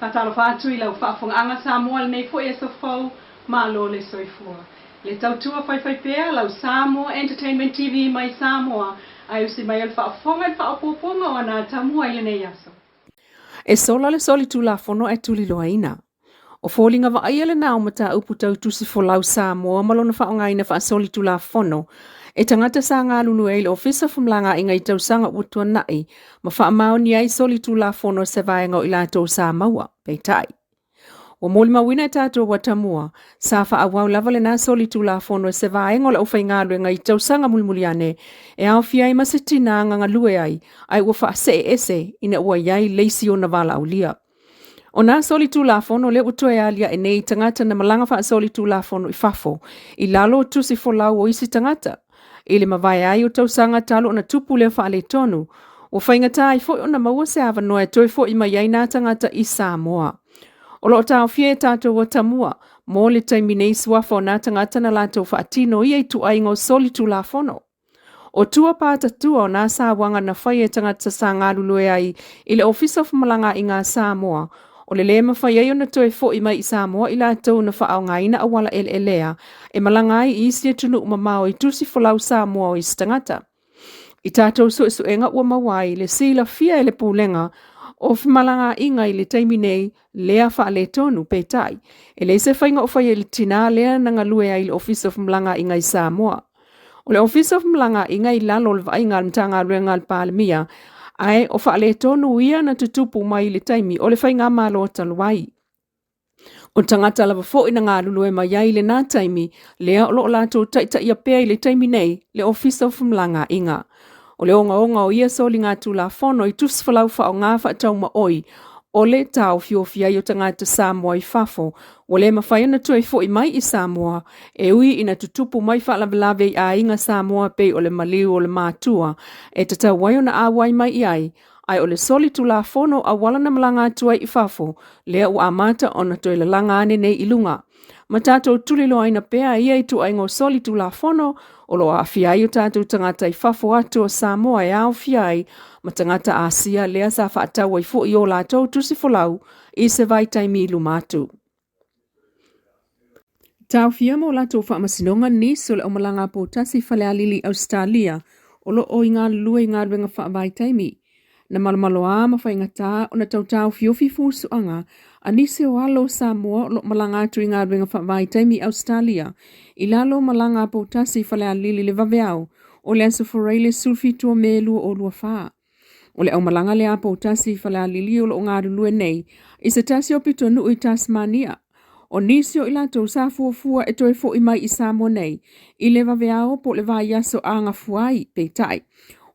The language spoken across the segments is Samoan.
Faatalofa atu i lau faafofogaaga Samoa i lenei foi aso fou, malo le soifua. Le tautua faifaipea lau Samoa Entertainment TV mai Samoa, ae usi mai o le faafofoga i le faaopoopoga o ana atamua i lenei aso. E sola le solitulafono ae tuliloaina. O foliga vaaia lena o mataupu tau tusi folau Samoa ma lona faaaogaina faasolitulafono e tagata sa galulue ai i le Ofisa o Femalagaaiga i tausaga ua tuanai ma faamaonia ai solitulafono a se vaega o i latou sa maua. Peitai, ua molimauina e tatou atamua, sa faaauau lava lena solitulafono e se vaega o le aufaigaluega i tausaga mulimuli ane e aofia ai ma se tinā na galue ai ae ua faasee ese ina ua i ai le isi ona valaaulia. O nā solitulafono lea ua toe aliae nei i tagata na malaga faasolitulafono i fafo i lalo o tusi folau o isi tagata. I le mavae ai o tausaga talu ona tupu lea faaletonu, ua faigata ai foi ona maua se avanoa e toe foi mai ai nā tagata i Samoa. O lo o taofia e tatou atamua mo le taimi nei suafa o nā tagata na latou faatino ia ituaiga o solitulafono. O tua patatua o nā sauaga na faia e tagata sa galulue ai i le Ofisa o Femalagaaiga a Samoa, o le lē mafai ai ona toe fo'i mai i Samoa i latou na faaaogaina auala eleelea e malaga ai i isi atunuu mamao i tusi folau Samoa o isi tagata. I tatou suesuega ua maua ai le silafia e le Pulega o Femalagaaiga i le taimi nei lea faaletonu, peitai, e leai se faiga o faia i le tinā lea na galue ai i le Ofisa o Femalagaaiga i Samoa. O le Ofisa o Femalagaaiga i lalo o le vaaiga a le Matagaluega a le Palemia, ae o faaletonu ia na tutupu mai i le taimi o le faigamalo talu ai. O tagata lava foi na galulue mai ai i lena taimi, lea o lo o latou taitaia pea i le taimi nei le Ofisa o Femalagaaiga. O le ogaoga o ia soligatulafono i tusi folau faaaoga faataumaoi o le taofiofi ai o tagata Samoa i fafo ua le mafai ona toe foi mai i Samoa e ui ina tutupu mai faalavelave i aiga Samoa pei o le maliu o le matua e tatau ai ona auai mai i ai, ae o le solitulafono auala na malaga atu ai i fafo lea ua amata ona toe lalaga ane nei i luga. Ma tatou tuliloaina pea ia ituaiga o solitulafono o lo o aafia ai o tatou tagata i fafo atu o Samoa e aofia ai ma tagata Asia lea sa faatau ai foi o latou tusi folau i se vaitaimi i luma atu. Taofia mo latou faamasinoga nisi o le aumalaga poutasi i Falealili i Ausetalia o lo o i galulue i galuega faavaitaimi. Na malomaloa ma faigata ona tau taofiofi fusuaga a nisi o alo o Samoa o lo o malaga atu i galuega faavaitaimi i Ausetalia i lalo o malaga a poutasi i Falealili i le vaveao o le Aso Faraile 17 o Me 2024. O le aumalaga lea a poutasi i Falealili o lo o galulue nei i se tasi o pitonuu i Tasmania. O nisi o i latou sa fuafua e toe fo'i mai i Samoa nei i le vaveao po o le vaiaso a gafua ai, peitai,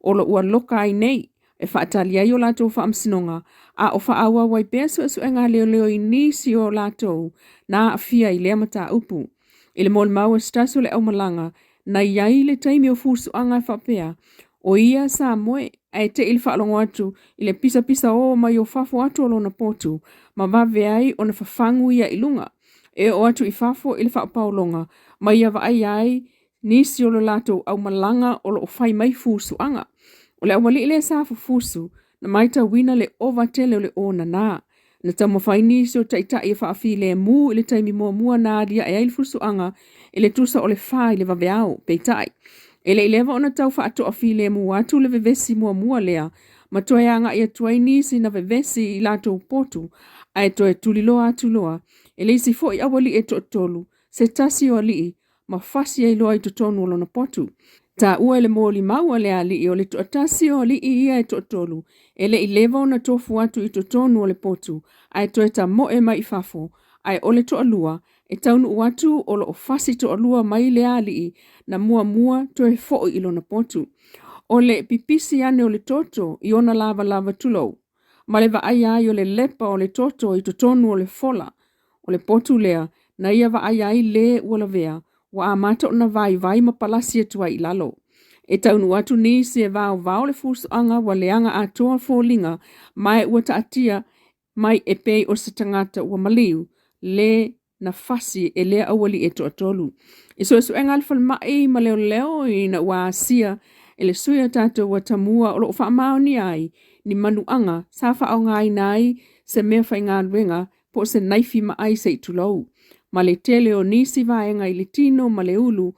o lo ua loka ai nei e faatali ai o latou faamasinoga a o faaauau ai pea suesuega a leoleo i nisi o latou na aafia i lea mataupu. I le molimau a se tasi o le aumalaga na i ai i le taimi o fusuaga e faapea, o ia sa moe ae te i le faalogo atu i le pisapisa ō mai o fafo atu o lona potu ma vave ai ona fafagu ia i luga e oo atu i fafo i le faapaologa ma ia vaaia ai nisi o lo latou aumalaga o lo o fai mai fusuaga. O le aualii lea sa fufusu na matauina le ova tele o le ōnanā. Na taumafai nisi o taitai e faafilemu i le taimi muamua na aliae ai le fusuaga i le tusa o le fa i le vaveao, peitai, e le i leva ona tau faatoafilemu atu le vevesi muamua lea ma toe agai atu ai nisi na vevesi i latou potu ae toe tuliloa atu loa e le isi foi aualii e toatolu se tasi o alii ma fasi ai loa i totonu o lona potu. Taua e le molimau a le alii o le toatasi o alii ia e toatolu e le i leva ona tofu atu i totonu o le potu ae toe tamoe mai i fafo, ae o le toalua e taunuu atu o lo o fasi toalua mai le alii na muamua toe foi i lona potu. O le pipisi ane o le toto i ona lavalava tulou, ma le vaaia ai o le lepa o le toto i totonu o le fola o le potu lea na ia vaaia ai le ua lavea, ua amata ona vaivai ma palasi atu ai i lalo. E taunuu atu nisi e vaovao le fusuaga ua leaga atoa foliga ma e ua taatia mai e pei o se tagata ua maliu, le na fasi e lea aualii e toatolu. I suesuega a le falemai ma leoleo ina ua asia e le sui o tatou atamua o lo o faamaonia ai ni manuaga sa faaaogaina ai se meafaigaluega po o se naifi maai se i tulou, ma le tele o nisi vaega i le tino ma le ulu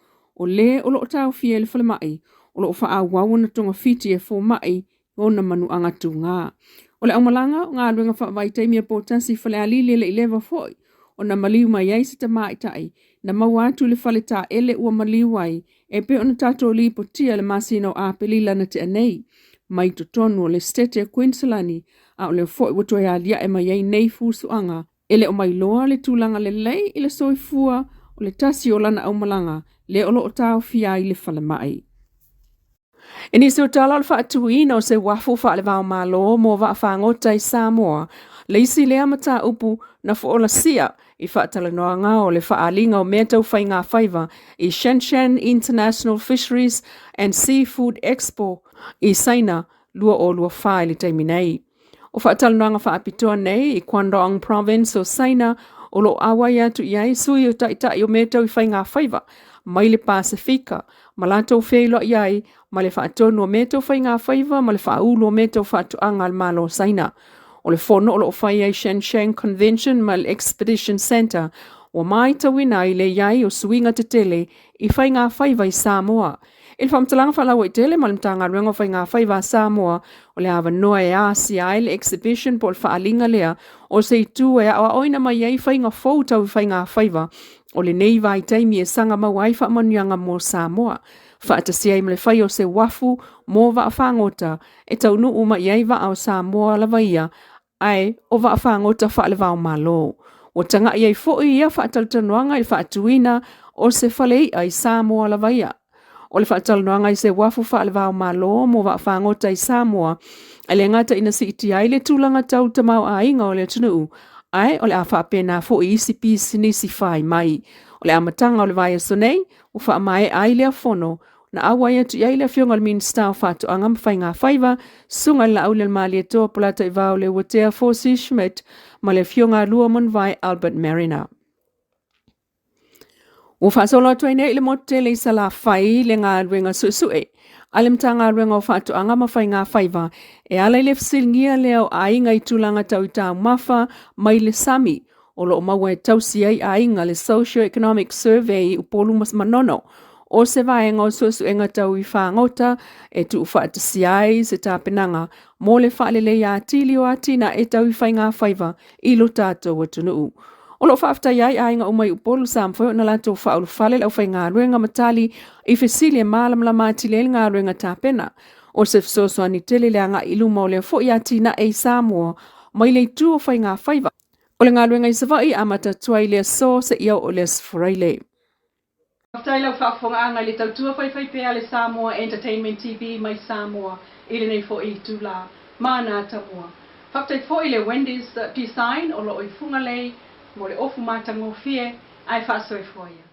o lē o lo o taofia i le falemai o lo o faaauau ona togafiti e fomai i ona manuaga tuga. O le aumalaga o galuega faavaitaimi a Poutasi i Falealili e le i leva foi ona maliu mai ai se tamaitai na maua atu i le fale taele ua maliu ai e pei ona tatou lipotia i le masina o Aperila na tea nei mai totonu o le Setete o Kuiniselani, a o lea foi ua toe aliae mai ai nei fusuaga e le o mailoa le tulaga lelei i le soifua o le tasi o lana aumalaga lea o lo o taofia ai le falemai. I nisi o tala o le faatuina o se uafu faale-va-o-Malo mo vaafagota i Samoa, le isi lea mataupu na foolasia i faatalanoaga o le faaaliga o mea tau faigafaiva i Shenzhen International Fisheries and Seafood Expo i Saina 2024 i le taimi nei. O faatalanoaga faapitoa nei i Guangdong Province o Saina o lo o auai atu i ai sui o taitai o mea tau i faigafaiva mai le Pasefika ma latou feiloai ai ma le faatonu o mea tau faigafaiva ma le faaulu o mea tau faatoaga a le Malo o Saina. O le fono o lo o fai ai Shenzhen Convention ma le Expedition Centre ua matauina ai le i ai o suiga tetele i faigafaiva i Samoa. I le faamatalaga faalauaitele ma le Matagaluega o Faigafaiva a Samoa, o le avanoa e asia ai le exhibition po o le faaaliga lea o se itu e aoaoina mai ai faiga fou tau i faigafaiva o lenei vaitaimi e saga maua ai faamanuiaga mo Samoa, faatasi ai ma le fai o se uafu mo vaafagota e taunuu mai i ai vaa o Samoa lava ia, ae o vaafagota faale-va-o-Malo. Ua taga'i ai foi ia faatalatalanoaga i le faatuina o se fale i'a i Samoa lava ia. O le faatalanoaga i se uafu faale-va-o-Malo mo vaafagota i Samoa, e le gata ina siitia ai le tulaga tau tamaoaiga o le atunuu, ae o le a faapena foi i isi pisinisi fai mai. O le amataga o le vaiaso nei, ua faamaea ai lea fono na auai atu i ai le Afioga i le Minisita o Faatoaga ma Faigafaiva, Susuga i le Laaulialemalietoa Polataivao Leuatea Fosi Schmidt ma le Afioga a Lua Manuvai Albert Mariner. Ua faasolo atu ai nei i le motu tele i Salafai le galuega suesue a le Matagaluega o Faatoaga ma Faigafaiva e ala i le fesiligia lea o aiga i tulaga tau i taumafa mai le sami o lo o maua e tausi ai aiga le Socio-Economic Survey i Upolu ma Manono o se vaega o suesuega tau i fagota e tuufaatasia ai se tapenaga mo le faaleleia atili o atinae tau i faigafaiva i lo tatou atunuu. O lo o faafetai ai aiga uma i Upolu sa mafai ona latou faaulufale le aufaigaluega ma tali i fesili e malamalama atili ai le galuega tapena. O se fesoasoani tele le agai i luma o lea foi atinae i Samoa mai le itu o faigafaiva. O le galuega i Savaii e amata atu ai i le aso seia oo i le Aso Faraile. Faafetai lau faafofogaaga i le tautua faifaipea a le Samoa Entertainment TV mai Samoa i lenei foi itula. Mana tamua. Faafetai foi i le Wendy's Design o lo o i Fugalei mo le ofu matagofie ae faasoifua ia.